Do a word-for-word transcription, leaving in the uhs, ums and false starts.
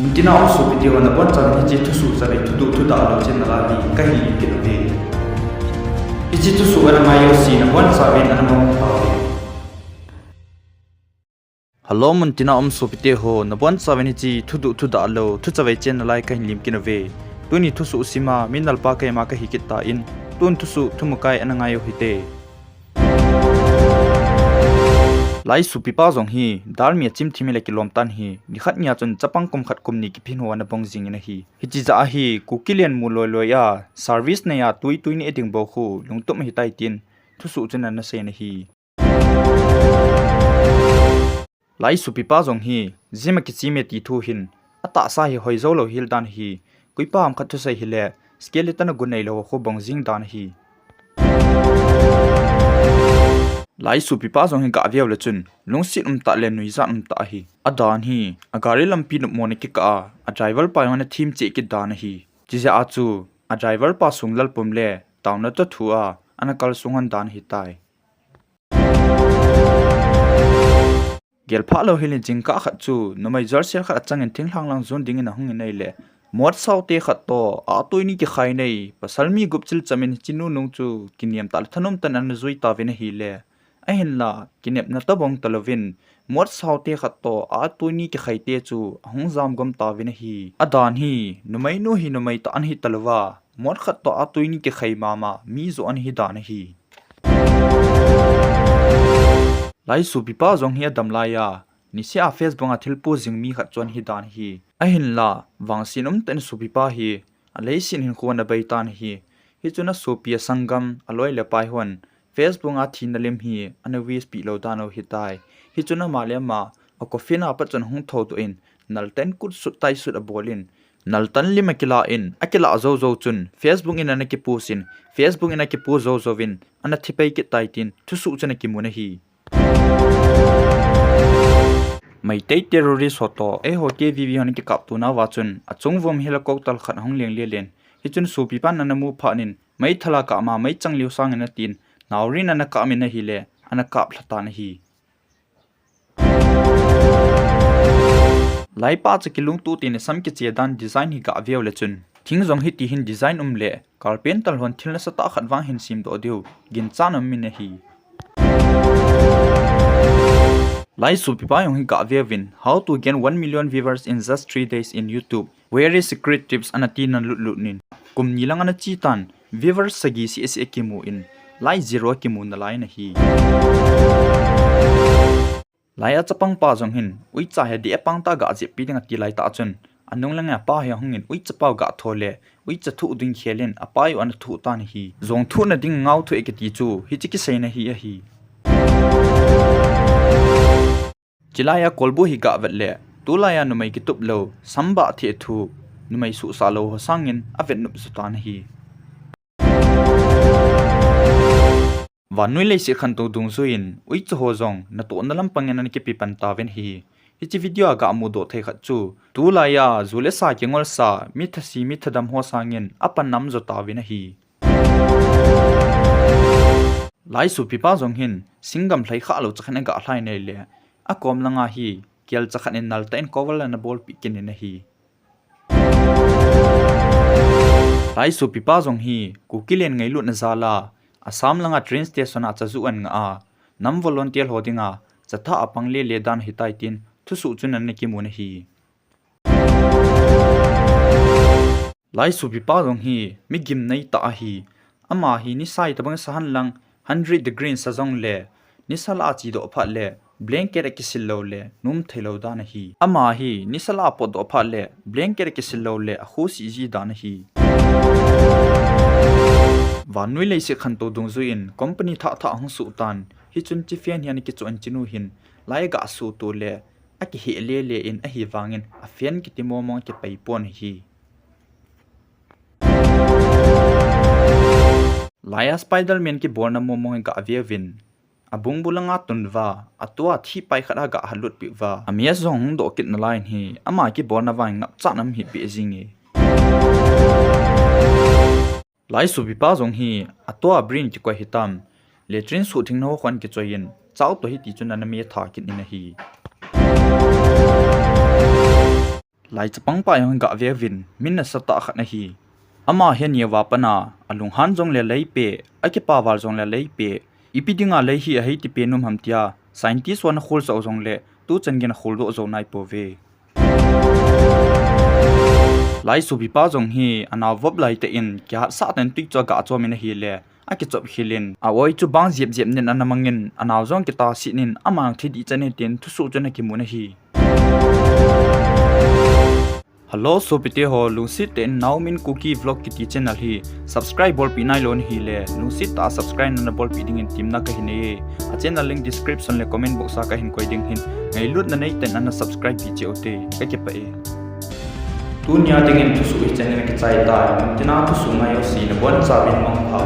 Muntina um sopite ho, nabonchauvin hiche thusoh chavei thudoh thudah lou channel a hi kahin lim kit uve. Hiche thusoh ana ngai jouse nabonchauvin ana mangpha tauve. Hello, muntina um sopite ho, nabonchauvin hiche thudoh thudah lou thuchavei channel a hi kahin lim kit uve. Tuni thusoh sima mi nalpa keima kahi kit tan, tun thusoh thumkai ana ngai u hite. Lai sopipa jong hi dalmi achim thim hile kilom tan ahi. Nikhat nia chun chapang kum khat kum ni kiphin ho ana bong jingin ahi. Hiche jeh a hi Kuki len mu loi loi a service nei a tui tui ni e ding bou khu lungtup ahitai tin thusoh chun ana seiyin ahi. Lai sopipa jong hi gym a kichim e ti thu hin atahsa hi hoi jou lou hel dan ahi. Koipa ham khat thusei hile skeleton a gu neilou khu bong jing dan ahi. Lai sopipa jong hi gah veu le chun lungset umtah le nuijat umtah ahi. Adan hi agari lampi nopmona kikah a, adriver pa jong ana thim cheh kit dan ahi. Hiche jeh a chu adriver pa sung lalpum le taona toh thu a ana kalsong hon dan ahitai. Gelphah lou hel in jingkah khat chu numei jorsel khat achangin thinglhang lang jon dingin ahungin ahile, mot saote khat toh a tui ni kikhai nei, pasal mi gup chilcham in hiche nunung chu kinem tah le thanom tah in ana jui tauvin ahile, ahinla kinepna tobang talouvin mot saote khat toh a tui ni kikhaite chu ahung jam gom tauvin ahi. Adan hi numeinu hi numei tah ana hi talouva, mot khat toh a tui ni kikhai mama mi joh ana hi dan ahi. Lai sopipa jong hi adam laiya, niseh a Facebook a thil post jing mi khat chu ana hi dan ahi. Ahinla vangset umtah in sopipa hi aleiset hinkho ana bei tan ahi. Hichun asopi, asanggam, aloi le apai hon Facebook a thina lim hi ana wish peh lou dan u ahitai. Hichun ama le ama a coffin a pat chun ahung thoudoh in, naltah in kutsut taisut abol in, naltah in lim akilah in, akilah jou jou chun Facebook in ana kipost in, Facebook in akipost jou jouvin ana thi pai kit tai tin thusoh chun ana kimun ahi. Meitei terrorist ho toh eiho K V V hon kikaptona uva chun achung vum helicopter khat ahung leng lelen, hichun sopipan ana mu phat in, meithal a kap ma meichang liu sangin atin, naorin ana kap in ahile ana kap lha tan ahi. Laipa chu kilungtoh tah in asam kiche dan design hi gah veu le chun, thing jong hiti hin design um le carpenter hon thil nasatah khat vang hin semdoh diu ginchat aumin ahi. Lai sopipa jong hi gah veuvin, how to gain one million viewers in just three days in YouTube, very secret tips ana ti nan lut lut in, kum ni lang ana che tan, viewers sagi seh seh akimu in, like zero akimu nalai in ahi. Laiya chapangpa jong hin uicha hi adih apang tah gah jep pi ding ati laitah chun, anung langa apa hi ahungin uichapa u gah tho le uicha thoh ding khel in apa u ana thoh tan ahi. Jong thohna ding ngao thoh e kiti chu hiche kiseina hi ahi. Chulaiya kolbu hi gah vet le, tulaiya numei kitup lou, sambah theh thu, numei suhsah lou ho sangin avet nop jo tan ahi. Vannoi leiset khantou dungjuiyin uicha ho jong natohna lampangin ana kipe pan tauvin ahi. Hiche video a gah mudoh thei khat chu, tulaiya ju le sa kingolsa, mi thase mi thadam ho sangin apan nam jo tauvin ahi. Lai sopipa jong hin singgam lhai khah lou chakhat in agah lhai in ahile, akom langa hi kelcha khat in naltah in cover ana bolpeh kit in ahi. Lai sopipa jong hi Kuki len ngailutna jal a, Assam langa train station a chajuh ana ngah a, nam volunteer ho dinga chathah apang lele dan ahitai tin thusoh chun ana kimun ahi. Lai sopipa jong hi mi gimnei tah ahi. Ama hi nisa itobang sa henlang, hundred degree in sa jongle, nisa lah a chedoh phat le blanket akisil lou le nom thei lou dan ahi. Ama hi nisa lah a potdoh phat le blanket akisil lou le akhosi ji dan ahi. Vannoi leiset khantou dungjuiyin company thah thah ahung suh tan, hichun hiche fan hi ana kichoh in hichenu hin lai gah suhtoh le akiheh lele in ahivangin afan kiti mong mong akipai pon ahi. Laiya Spiderman kibolna mong mong hi gah veuvin, abungbu langa tun uva, atua thihpai khat a gah halut peh uva, amask jong hung doh kit nalai in ahi, ama kibolna vang ngapchat in ahipeh jenge. Lai sopipa jong hi atua brain kikoi hitam, latrine suhthengna ho khun kichoiyin, chao toh hiti chun ana metha kit in ahi. Lai chapang pa jong ga ve uvin, min nasatah khat ahi. Ama hi nia va pana, alunghan jong le lei pe, akipa val jong le lei pe, ipi dinga lei hi ahi ti pe nom ham tia, scientist hon akhol sah u jong le, tu chan geiyin akhol doh jou nai pouve. Lai sopipa jong hi, anao vop lai tah in, kihat sah tah in tui chu aga chom in ahile, akichop khel in, a-oi chu bang jep jep nin ana mang in, anao jong kita sit nin, amang thi dih chan e tin, thusoh chun akimun ahi. Hello, sopite ho, lungset tah in Naomin Kuki Vlog kiti channel hi subscribe bolpeh nailou nahi le, lungset tah a subscribe nana bolpeh dingin temna kahin nei e. A channel link description le comment box a kahin koi ding ahin, ngailutna neitah in nana subscribe peh cheh ute, kakipah e. Tunia dingin thusoh hi chan in kichai tai, muntina thusoh ngai jouse nabonchauvin mangpha.